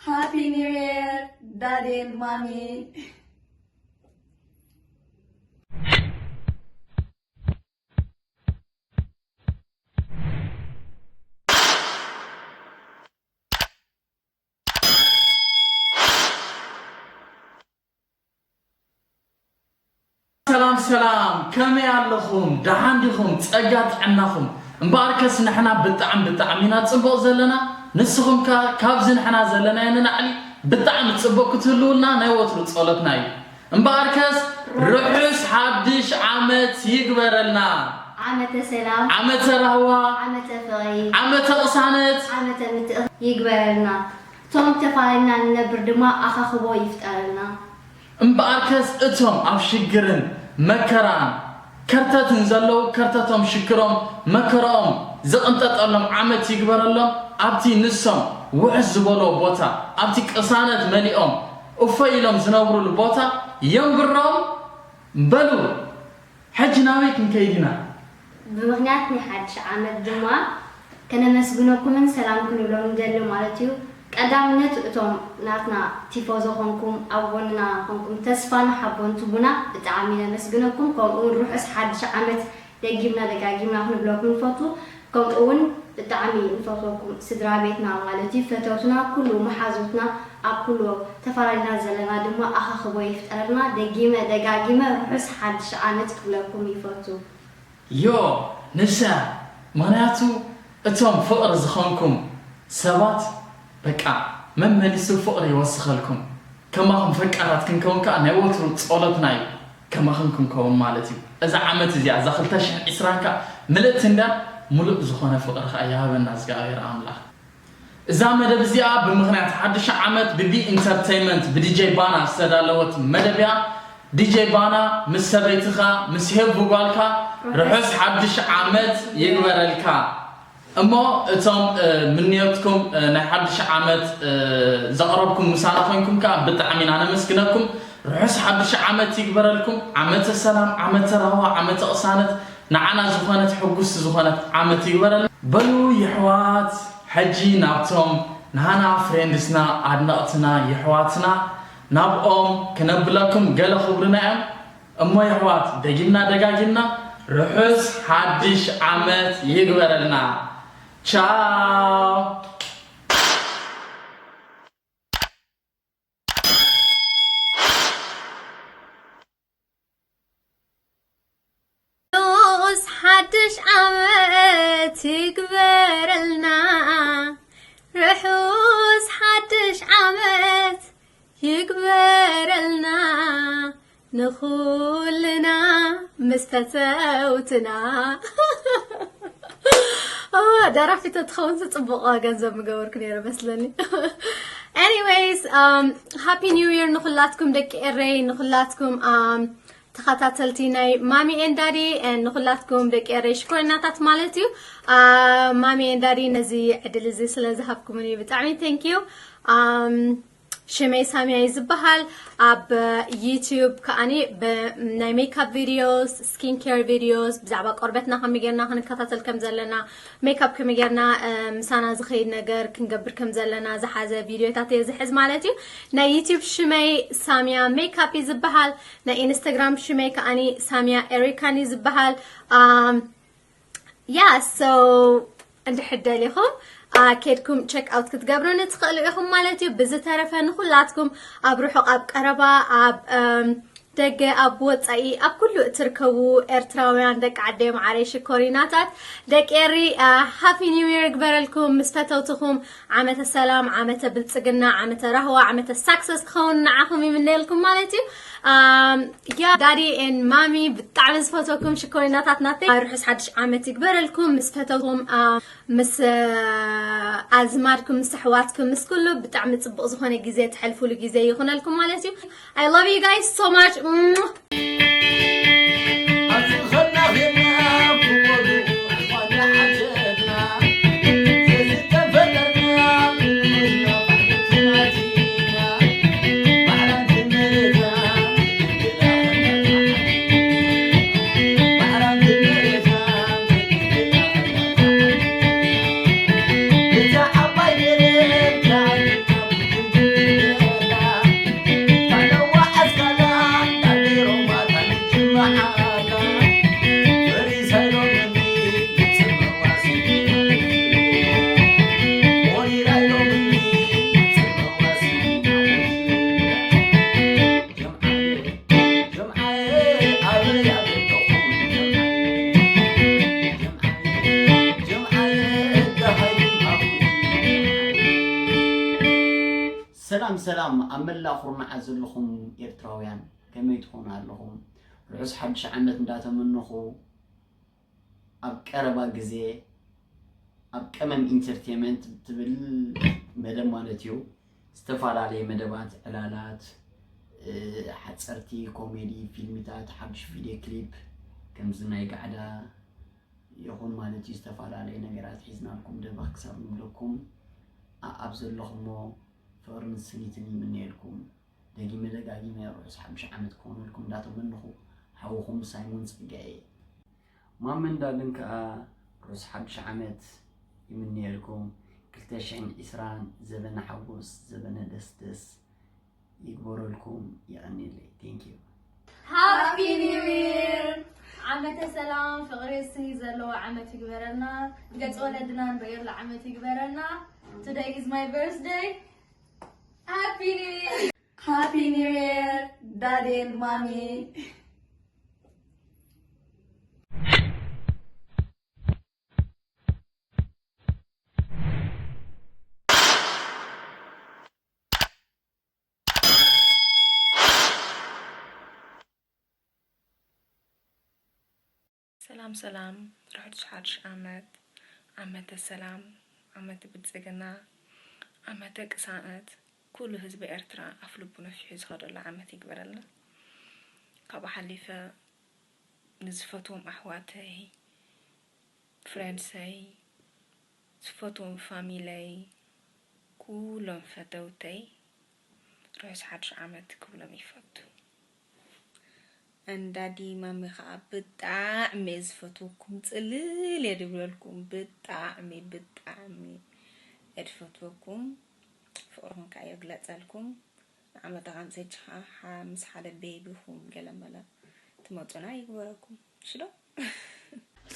Happy New Year, Daddy and Mommy. ሰላም ሰላም፣ ከመይ ኣለኹም? ደሓን ዲኹም? ጸጋ ጥዕናኹም? እምበኣርከስ ንሕና ብጣዕሚ ብጣዕሚ ኢና ጽቡቕ ዘለና። ንስኹም ከ ካብዚ ንሕና ዘለናዮ ንላዕሊ ብጣዕሚ ጽቡቕ ክትህልውልና ናይ ወትሩ ጸሎትና እዩ። እምበኣርከስ ርሑስ ሓድሽ ዓመት ይግበረልና። ዓመተ ሰላም፣ ዓመተ ራህዋ፣ ዓመተ ፍቕሪ፣ ዓመተ ቅሳነት፣ ዓመተ ምትእኽ ይግበረልና። እቶም ተፋሊና ንነብር ድማ ኣኻኽቦ ይፍጠረልና። እምበኣርከስ እቶም ኣብ ሽግርን መከራን ከርተትን ዘለዉ ከርተቶም ሽግሮም መከራኦም ዝቕንጠጠሎም ዓመት ይግበረሎም። ኣብቲ ንሶም ውሕስ ዝበሎ ቦታ ኣብቲ ቅሳነት መሊኦም እፎይ ኢሎም ዝነብሩሉ ቦታ የንብሮም። በሉ ሕጂ ናበይ ክንከይድ ኢና? ብምኽንያት ናይ ሓድሽ ዓመት ድማ ከነመስግነኩምን ሰላም ክንብሎም ንደሊ ማለት እዩ። ቀዳምነት እቶም ናትና ቲፎዞ ኾንኩም ኣብ ጎንና ኾንኩም ተስፋና ሓቦን ትቡና ብጣዕሚ ነመስግነኩም። ከምኡ እውን ርሑስ ሓድሽ ዓመት ደጊምና ደጋጊምና ክንብለኩም ንፈቱ። ከምኡ እውን ብጣዕሚ ንፈትወኩም ስድራ ቤትና ማለት እዩ፣ ፈተውትና፣ ኩሉ መሓዙትና ኣብ ኩሉ ተፈላለና ዘለና ድማ ኣኻኽቦ ይፍጠረልና። ደጊመ ደጋጊመ ርሑስ ሓድሽ ዓመት ክብለኩም ይፈቱ። ዮ ንሰ ምኽንያቱ እቶም ፍቕሪ ዝኾንኩም ሰባት በቃ መመሊሱ ፍቕሪ ይወስኸልኩም። ከማኹም ፈቃራት ክንከውን ከኣ ናይ ወትሩ ጸሎትና እዩ። ከማኹም ክንከውን ማለት እዩ። እዛ ዓመት እዚኣ እዛ ክልተ ሽሕን ዕስራን ከኣ ምልእቲ እንዳ ምሉእ ዝኾነ ፍቕሪ ከኣ ይሃበና እግዚኣብሔር ኣምላኽ። እዛ መደብ እዚኣ ብምኽንያት ሓድሽ ዓመት ብቢ ኢንተርተይመንት ብዲጄ ባና ዝተዳለወት መደብ እያ። ዲጄ ባና ምስ ሰበይትኻ ምስ ሄቡ ጓልካ ርሑስ ሓድሽ ዓመት ይግበረልካ። እሞ እቶም ምንዮትኩም ናይ ሓድሽ ዓመት ዘቕረብኩም ምሳና ኮይንኩም ከዓ ብጣዕሚ ኢና ነመስግነኩም። ርሑስ ሓድሽ ዓመት ይግበረልኩም። ዓመተ ሰላም፣ ዓመተ ራህዋ፣ ዓመተ ቅሳነት፣ ንዓና ዝኾነት ሕጉስቲ ዝኾነት ዓመት ይግበረልና። በሉ የሕዋት፣ ሕጂ ናብቶም ናና ፍሬንድስና፣ ኣድነቕትና፣ የሕዋትና ናብኦም ክነብለኩም ገለ ክብሉና እዮም። እሞ የሕዋት፣ ደጊምና ደጋጊምና ርሑስ ሓድሽ ዓመት ይግበረልና። ቻው። ርሑስ ሓድሽ ዓመት ይግበረልና። ርሑስ ሓድሽ ዓመት ይግበረልና ንኹልና ምስ ፈተውትና። ኦ፣ ደራፊ ተትኸውን ጽቡቕ ገንዘብ ምገበርኩ ነይረ መስለኒ። Anyways, um, Happy New Year ንኹላትኩም ደቂ ኤረይ፣ ንኹላትኩም፣ um, ተኸታተልቲ ናይ ማሚ ኤን ዳዲ፣ and ንኹላትኩም ደቂ ኤረይ ሽኮሪናታት ማለት እዩ። Uh, ማሚ ኤን ዳዲ ነዚ ዕድል እዚ ስለ ዝሃብኩምኒ ብጣዕሚ thank you። Um, ሽመይ ሳሚያ እዩ ዝበሃል። ኣብ ዩቲዩብ ከኣኒ ብ-፣ ናይ ሜካፕ ቪዲዮስ፣ ስኪን ኬር ቪዲዮስ፣ ብዛዕባ ቆርበትና ከመይ ጌርና ክንከታተል ከም ዘለና፣ ሜካፕ ከመይ ጌርና፣ እ፣ ምሳና ዝኸይድ ነገር ክንገብር ከም ዘለና ዝሓዘ ቪዲዮታት እየ ዝሕዝ ማለት እዩ። ናይ ዩቲዩብ ሽመይ ሳሚያ ሜካፕ እዩ ዝበሃል። ናይ ኢንስታግራም ሽመይ ከኣኒ ሳሚያ ኤሪካን እዩ ዝበሃል። ኣም፣ ያ፣ so እንድሕር ደሊኹም፣ አ፣ ኬድኩም ቸክ ኣውት ክትገብሩኒ ትኽእሉ ኢኹም ማለት እዩ። ብዝተረፈ ንኹላትኩም ኣብ ርሑቕ፣ ኣብ ቀረባ፣ ኣብ፣ እም፣ ደገ፣ ኣብ ወጻኢ፣ ኣብ ኩሉ እትርከቡ ኤርትራውያን ደቂ ዓደይ መዓረይ ሽኮሪናታት ደቂ ኤሪ፣ አ፣ ሃፒ ኒው ይር ይግበረልኩም ምስ ፈተውትኹም። ዓመተ ሰላም፣ ዓመተ ብልጽግና፣ ዓመተ ራህዋ፣ ዓመተ ሳክሰስ ክኸውን ንዓኹም ይምነየልኩም ማለት እዩ። ኣም፣ ያ ዳዲ ኤን ማሚ ብጣዕሚ ዝፈትወኩም ሽኮሪናታት ናተይ። ርሑስ ሓድሽ ዓመት ይግበረልኩም ምስ ፈተውኩም፣ ኣ፣ ምስ፣ እ፣ ኣዝማድኩም፣ ምስ ኣሕዋትኩም፣ ምስ ኩሉ ብጣዕሚ ጽቡቕ ዝኾነ ግዜ ትሐልፉሉ ግዜ ይኹነልኩም ማለት እዩ። I love you guys so much. ሰላም ሰላም ኣብ መላእ ኩርናዓት ዘለኹም ኤርትራውያን ከመይ ትኾኑ ኣለኹም? ርሑስ ሓድሽ ዓመት እንዳተመነኹ ኣብ ቀረባ ግዜ ኣብ ቀመም ኢንተርቴንመንት ትብል መደብ ማለት እዩ ዝተፈላለየ መደባት፣ ዕላላት፣ ሓፀርቲ ኮሜዲ ፊልሚታት፣ ሓዱሽ ቪድዮ ክሊፕ ከምዚ ናይ ጋዕዳ ይኹን ማለት እዩ ዝተፈላለየ ነገራት ሒዝናልኩም ደበኽ ክሳብ ንብለኩም ኣብ ዘለኹሞ ፍቕርን ስኒትን ይምነየልኩም። ደጊመ ደጋጊመ ርሑስ ሓዱሽ ዓመት ክኾነልኩም እንዳተመንኹ ሓውኹም ሳይሞን ጸጋዬ። ማመን ዳድን ከኣ ርሑስ ሓዱሽ ዓመት ይምነየልኩም። ክልተ ሽሕን ዕስራን ዘበነ ሓጎስ ዘበነ ደስደስ ይግበረልኩም። የቐንየለይ። Thank you። Happy New Year! ዓመተ ሰላም ፍቕሪ ስኒ ዘለዎ ዓመት ይግበረልና። ገጽ ወለድና ንርእየሉ ዓመት ይግበረልና። Today is my birthday. Happy New Year! Happy New Year, Daddy and Mommy. ሰላም ሰላም ርሑስ ሓድሽ ዓመት ዓመተ ሰላም ዓመተ ብልፅግና ዓመተ ቅሳነት ኩሉ ህዝቢ ኤርትራ ኣፍ ልቡ ነፊሑ ዝኸደሉ ዓመት ይግበረልና። ካብኡ ሓሊፈ ንዝፈትዎም ኣሕዋተይ ፍሬንድሰይ ዝፈትዎም ፋሚለይ ኩሎም ፈተውተይ ርሑስ ሓድሽ ዓመት ክብሎም ይፈቱ። ኣንዳዲ ማሚ ከዓ ብጣዕሚ እየ ዝፈትወኩም ፅልል እየ ድብለልኩም ብጣዕሚ ብጣዕሚ እየ ድፈትወኩም ፍቅርኩም ከዓ የግለፀልኩም ንዓመታ ከዓ ምስ ሄድካ ምስ ሓደ ቤቢኩም ገለመለ ትመፁና ይግበረኩም ሽዶ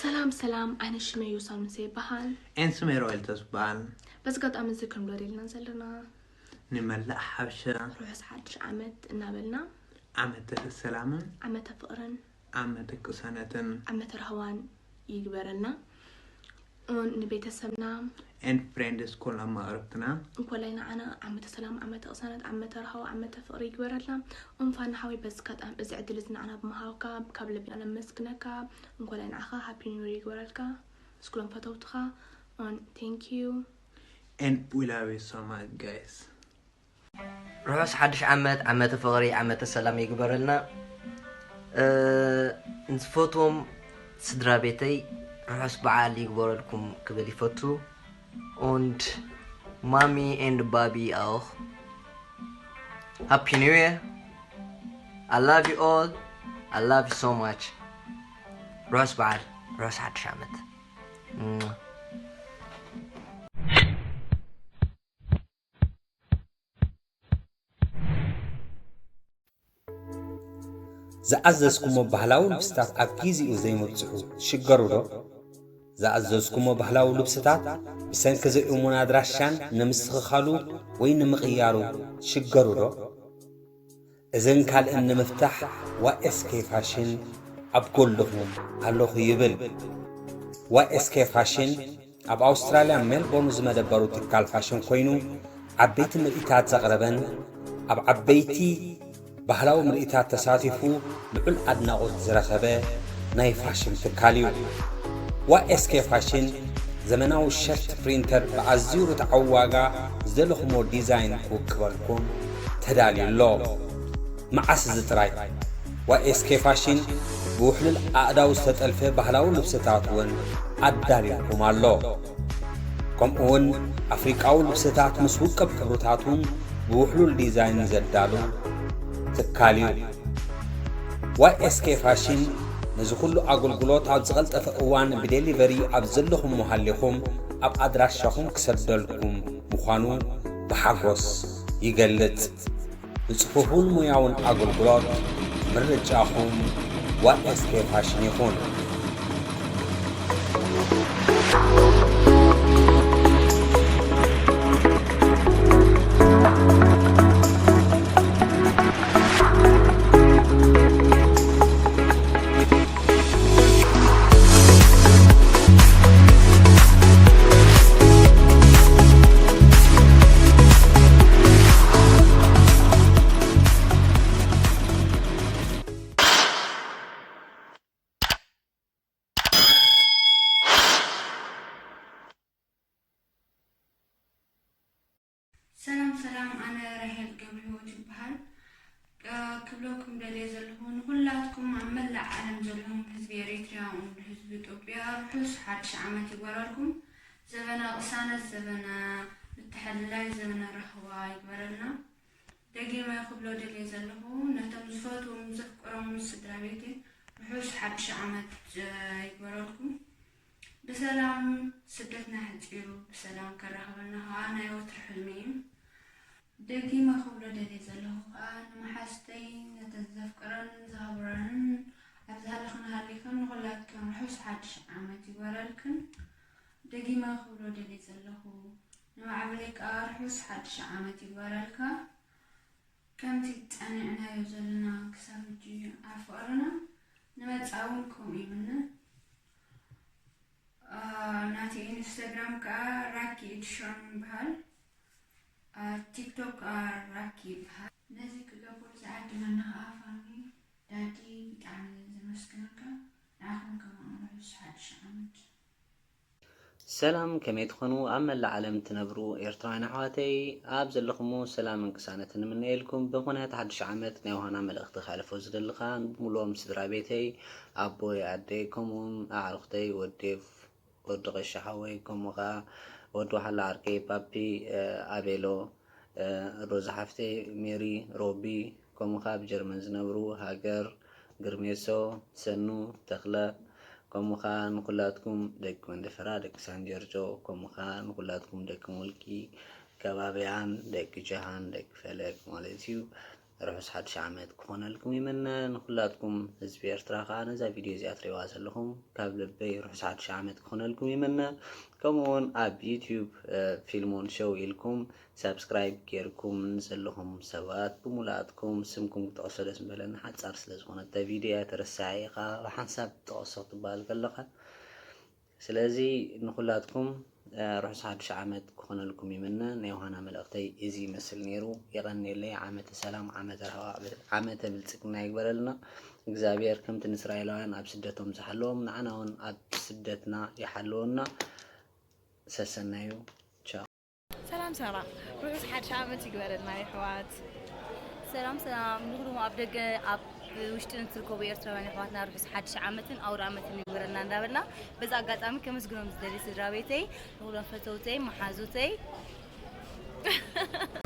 ሰላም ሰላም ኣነ ሽመይ ዮሳም ንሰ ይበሃል ኤን ስሜ ሮኤል ተስባል በዚ ኣጋጣሚ እዚ ክንብሎ ደሊና ዘለና ንመላእ ሓብሸ ርሑስ ሓድሽ ዓመት እናበልና ዓመተ ሰላምን ዓመተ ፍቕርን ዓመተ ቅሰነትን ዓመተ ራህዋን ይግበረልና ኦን ንቤተሰብና and friends ኩሎም ኣቕርብትና እንኮላይ ንዓና ዓመተ ሰላም ዓመተ ቅሳነት ዓመተ ርሃው ዓመተ ፍቕሪ ይግበረልና ኦን ፋና ሓወይ በዚ ኣጋጣሚ እዚ ዕድል እዚ ንዓና ብምሃብካ ካብ ልብና ነመስግነካ እንኮላይ ንዓኻ ሃፒ ኒው ይር ይግበረልካ ምስ ኩሎም ፈተውትኻ ኦን thank you and we love you so much guys ርሑስ ሓድሽ ዓመት ዓመተ ፍቕሪ ዓመተ ሰላም ይግበረልና ንዝፈትዎም ስድራ ቤተይ ርሑስ በዓል ይግበረልኩም ክብል ይፈቱ und Mami and Babi auch Happy New Year I love you all I love you so much ርሑስ በዓል ርሑስ ሓድሽ ዓመት ዝኣዘዝኩሞ ባህላዊ ልብስታት ኣብ ጊዜኡ ዘይምብጽሑ ትሽገሩ ዶ? ዝኣዘዝኩሞ ባህላዊ ልብስታት ብሰንኪ ዘይእሙን ኣድራሻን ንምስትኽኻሉ ወይ ንምቕያሩ ትሽገሩ ዶ? እዝን ካልእን ንምፍታሕ ዋይ ኤስ ኬ ፋሽን ኣብ ጎንኹም ኣለኹ ይብል። ዋይ ኤስ ኬ ፋሽን ኣብ ኣውስትራልያ ሜልቦርን ዝመደበሩ ትካል ፋሽን ኮይኑ ዓበይቲ ምርኢታት ዘቕረበን ኣብ ዓበይቲ ባህላዊ ምርኢታት ተሳቲፉ ልዑል ኣድናቖት ዝረኸበ ናይ ፋሽን ትካል እዩ። ዋይ ኤስ ኬ ፋሽን ዘመናዊ ሸርት ፕሪንተር ብኣዝዩ ርትዓዊ ዋጋ ዝደለኹሞ ዲዛይን ክውክበልኩም ተዳልዩ ኣሎ። መዓስ እዚ ጥራይ ዋይ ኤስ ኬ ፋሽን ብውሕሉል ኣእዳው ዝተጠልፈ ባህላዊ ልብስታት እውን ኣዳልዩልኩም ኣሎ። ከምኡውን ኣፍሪቃዊ ልብስታት ምስ ውቅብ ሕብርታቱን ብውሕሉል ዲዛይን ዘዳሉ ትካል እዩ። ዋይ ኤስ ኬ ፋሽን ነዚ ኩሉ ኣገልግሎት ኣብ ዝቐልጠፈ እዋን ብዴሊቨሪ ኣብ ዘለኹሞ ሃሊኹም ኣብ ኣድራሻኹም ክሰደልኩም ምዃኑ ብሓጎስ ይገልጽ። ንጽፉፍን ሞያውን ኣገልግሎት ምርጫኹም ዋይ ኤስ ኬ ፋሽን ይኹን። ሰላም፣ ኣነ ራሄል ገብረህይወት ይበሃል። እ፣ ክብለኩም ደልየ ዘለኹ፣ ንኹላትኩም ኣብ መላእ ዓለም ዘለኹም ህዝቢ ኤሪትርያ፣ ህዝቢ ኢትዮጵያ ርሑስ ሓድሽ ዓመት ይግበረልኩም። ዘበነ ቅሳነት፣ ዘበነ ምትሕልላይ፣ ዘበነ ራህዋ ይግበረልና። ደጊመ ክብሎ ደልየ ዘለኹ፣ ነቶም ዝፈትዎም ዘፍቅሮም ስድራ ቤተይ ርሑስ ሓድሽ ዓመት፣ እ፣ ይግበረልኩም። ብሰላም ስደትና ሕጺሩ ብሰላም ከራኽበና ኸኣ ናይ ወትሩ ሕልሚ እዩ። ደጊመ ክብሎ ደልየ ዘለኹ ኸኣ ንመሓዝተይ፣ ነተን ዘፍቅረንን ዘኽብረንን፣ ኣብ ዝሃለኽን ሃሊኽን ንኹላትክን ርሑስ ሓድሽ ዓመት ይግበረልክን። ደጊመ ክብሎ ደልየ ዘለኹ ንማዕበለይ ከኣ ርሑስ ሓድሽ ዓመት ይግበረልካ። ከምቲ ጸኒዕናዮ ዘለና ክሳብ ሕጂ ኣብ ፍቕርና ንመጻኢ እውን ከምኡ ይምነ። አ፣ ናተይ ኢንስታግራም ከኣ ራኪ ኤዲሽን ይበሃል። አ፣ ቲክቶክ ከኣ ራኪ ይበሃል። ነዚ ክገብር ዝዓደመና ከኣ ፋኒ ዳዲ ብጣዕሚ ዘመስግነካ። ንዓኹም ከማን ርሑስ ሓድሽ ዓመት። ሰላም፣ ከመይ ትኾኑ? ኣብ መላእ ዓለም ትነብሩ ኤርትራውያን ኣሕዋተይ፣ ኣብ ዘለኹሞ ሰላምን ቅሳነትን ንምነየልኩም። ብኹነት ሓድሽ ዓመት ናይ ዮሃና መልእኽቲ ከሕልፎ ዝደሊ ከኣ፣ ብሙሉኦም ስድራ ቤተይ፣ ኣቦይ፣ ኣደይ፣ ከምኡውን ኣዕሩኽተይ፣ ወዲ ዴቭ፣ ወዲ ቀሺ ሓወይ፣ ከምኡ ከኣ ወዲ ወሓላ ዓርከይ፣ ፓፒ፣ እ፣ ኣቤሎ፣ እ፣ ሮዛ ሓፍተይ፣ ሜሪ፣ ሮቢ፣ ከምኡ ከኣ ኣብ ጀርመን ዝነብሩ ሃገር፣ ግርሜሶ፣ ሰኑ፣ ተኽለ፣ ከምኡ ከኣ ንኹላትኩም ደቂ ወንደፈራ፣ ደቂ ሳንጀርጆ፣ ከምኡ ከኣ ንኹላትኩም ደቂ ሙልኪ፣ ከባቢያን፣ ደቂ ጀሃን፣ ደቂ ፈለግ ማለት እዩ። ርሑስ ሓድሽ ዓመት ክኾነልኩም ይምነ። ንኹላትኩም ህዝቢ ኤርትራ ከኣ ነዛ ቪድዮ እዚኣ ትርእይዋ ዘለኹም ካብ ልበይ ርሑስ ሓድሽ ዓመት ክኾነልኩም ይምነ። ከምኡ እውን ኣብ ዩትዩብ፣ እ፣ ፊልሞን ሾው ኢልኩም ሳብስክራይብ ጌርኩም ንዘለኹም ሰባት ብሙሉኣትኩም ስምኩም ክጠቕሶ ደስ ምበለኒ። ሓጻር ስለ ዝኾነት እታ ቪድዮ እያ፣ ተረሳዒ ኢኻ፣ ብሓንሳብ ትጠቕሶ ክትበሃል ከለኻ። ስለዚ ንኹላትኩም፣ እ፣ ርሑስ ሓድሽ ዓመት ክኾነልኩም ይምነ። ናይ ዮሃና መልእኽተይ እዚ ይመስል ነይሩ። የቐንየለይ። ዓመተ ሰላም፣ ዓመተ ራህዋ፣ ዓመተ ብልጽግና ይግበረልና። እግዚኣብሔር ከምቲ ንእስራኤላውያን ኣብ ስደቶም ዝሓለዎም ንዓና እውን ኣብ ስደትና ይሓልወና። ሰሰናዩ። ቻው። ሰላም ሰላም፣ ርሑስ ሓድሽ ዓመት ይግበረልና የሕዋት። ሰላም ሰላም፣ ንኹሎም ኣብ ደገ ኣብ ውሽጥን እትርከቡ ኤርትራውያን ኣሕዋትና ርሑስ ሓድሽ ዓመትን ኣውደ ዓመትን ይግበረልና እንዳበልና፣ በዚ ኣጋጣሚ ከመስግኖም ዝደሊ ስድራ ቤተይ፣ ንኹሎም ፈተውተይ፣ መሓዙተይ።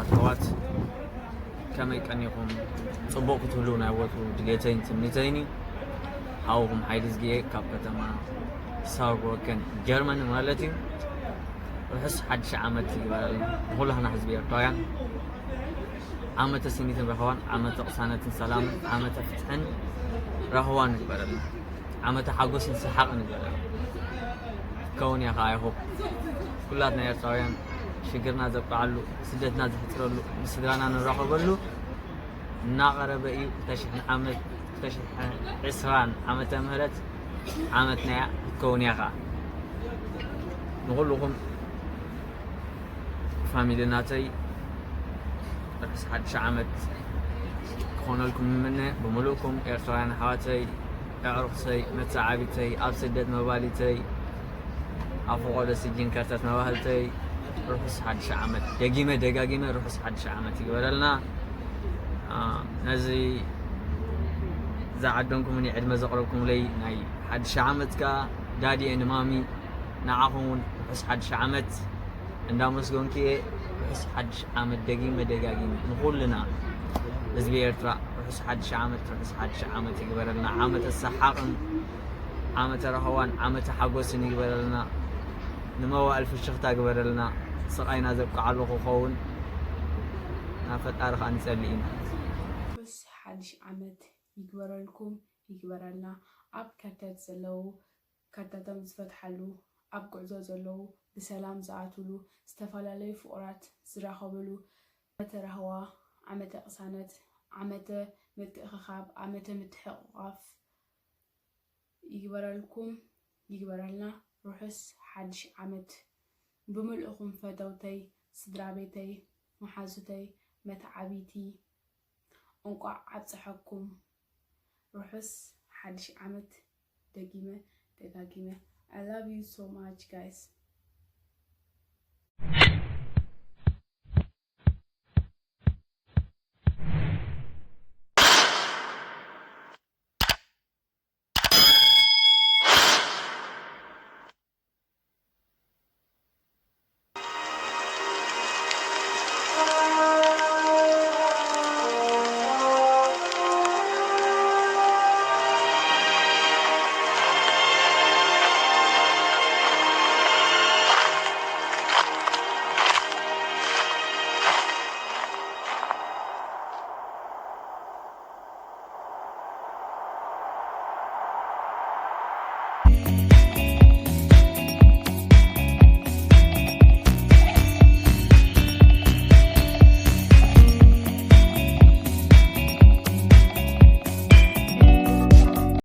ኣሕዋት፣ ከመይ ቀኒኹም? ጽቡቕ ክትህልዉ ናይ ወትሩ ድሌተይን ትምኒተይን እዩ። ሓውኹም ሓይሊ ዝግየ ካብ ከተማ ሳርብሩከን ጀርመን ማለት እዩ። ርሑስ ሓድሽ ዓመት ይግበረልና ንኹላህና ህዝቢ ኤርትራውያን። ዓመተ ስኒትን ራህዋን፣ ዓመተ ቅሳነትን ሰላምን፣ ዓመተ ፍትሕን ራህዋን ይግበረልና። ዓመተ ሓጎስን ሰሓቕን ይግበረልና። ክትከውን እያ ከኣ ይኹብ። ኩላትና ኤርትራውያን ሽግርና ዘብቅዓሉ፣ ስደትና ዝሕጽረሉ፣ ምስ ስድራና ንራኸበሉ እናቐረበ እዩ። ክልተ ሽሕን ዓመት፣ ክልተ ሽሕን ዕስራን ዓመተ ምህረት ዓመትና እያ ክትከውን እያ ከኣ። ንኹልኹም ፋሚሊ ናተይ ርሑስ ሓድሽ ዓመት ክኾነልኩም ይምነ። ብምሉእኩም ኤርትራውያን ኣሕዋተይ፣ ኣዕሩኽተይ፣ መተዓቢተይ፣ ኣብ ስደት መባሊተይ፣ ኣብ ፈቖዶ ስጅን ከርተት መባህልተይ ርሑስ ሓድሽ ዓመት። ደጊመ ደጋጊመ ርሑስ ሓድሽ ዓመት ይግበረልና። አ፣ ነዚ ዝዓደምኩምኒ ዕድመ ዘቕረብኩምለይ ናይ ሓድሽ ዓመት ከኣ ዳዲ ኤንድ ማሚ ንዓኹም እውን ርሑስ ሓድሽ ዓመት እንዳመስገንኩ እየ። ርሑስ ሓድሽ ዓመት ደጊመ ደጋጊመ ንኹልና ህዝቢ ኤርትራ ርሑስ ሓድሽ ዓመት፣ ርሑስ ሓድሽ ዓመት ይግበረልና። ዓመተ ሰሓቕን ዓመተ ራህዋን ዓመተ ሓጎስን ይግበረልና። ንመዋእል ፍሽኽታ ግበረልና። ስቓይና ዘብቅዓሉ ክኸውን ናብ ፈጣሪ ከኣ ንጸሊ ኢና። ርሑስ ሓድሽ ዓመት ይግበረልኩም፣ ይግበረልና። ኣብ ከርተት ዘለዉ ከርተቶም ዝፈትሓሉ፣ ኣብ ጉዕዞ ዘለዉ ብሰላም ዝኣትውሉ፣ ዝተፈላለዩ ፍቑራት ዝራኸብሉ፣ ዓመተ ራህዋ፣ ዓመተ ቅሳነት፣ ዓመተ ምትእኽኻብ፣ ዓመተ ምትሕቑቓፍ ይግበረልኩም፣ ይግበረልና። ርሑስ ሓድሽ ዓመት ብምልእኹም ፈተውተይ፣ ስድራ ቤተይ፣ መሓዙተይ፣ መተዓቢቲ፣ እንቋዕ ኣብፀሐኩም። ርሑስ ሓድሽ ዓመት ደጊመ ደጋጊመ። I love you so much, guys.